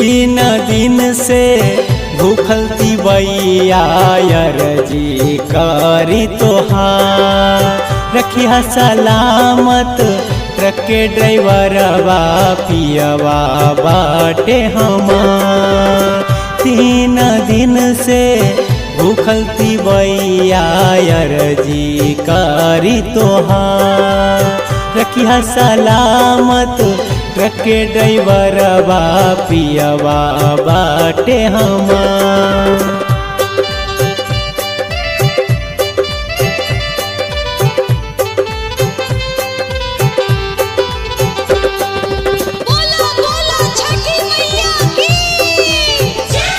तीन दिन से भूखल तिवैया अरजी करी तोहार। रखिया सलामत ट्रक के ड्राइवरवा पियवा बाटे हमार। तीन दिन से भूखल तिवैया अरजी करी तोहार। रखिया सलामत ट्रक के ड्राइवरवा पियवा बाटे हमार। बोला बोला छठी मैया की जय।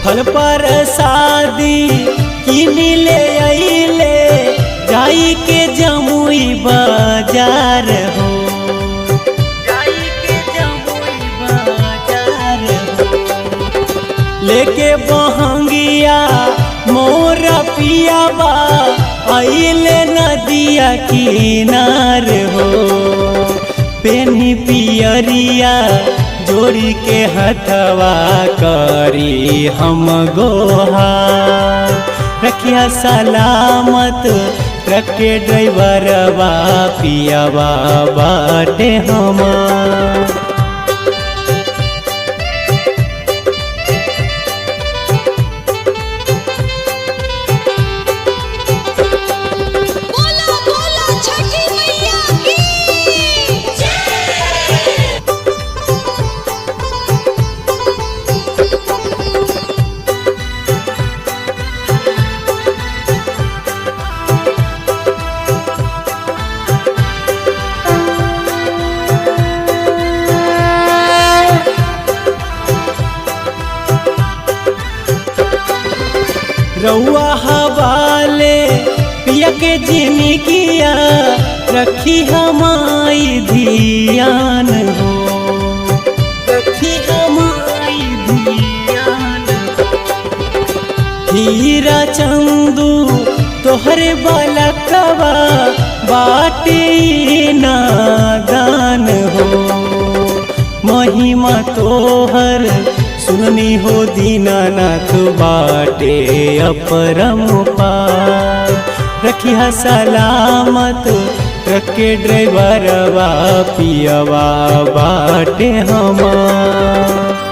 फल पर शादी की मिले अइले जाई के जमुई बाजार हो, जाई के जमुई बाजार हो। लेके बहंगिया मोर पियाबा अइले नदिया किनार हो। पेनी पियरिया जोड़ी के हथवा करी हम गोहा। रखिया सलामत ट्रक के ड्राइवरवा पियवा बाटे हमार। बोला बोला छठी मैया की जय। रउआ हवाले पिया के जिनगिया रखी हमाई धियान हो, रखी हमाई धियान हो। हीरा चंदू तोहरे बालकवा बाटे नादान हो। महिमा तोहर सुननी हो दीनानाथ बाटे अपरम पार। रखिया सलामत ट्रक के ड्राइवरवा पियवा बाटे हमार।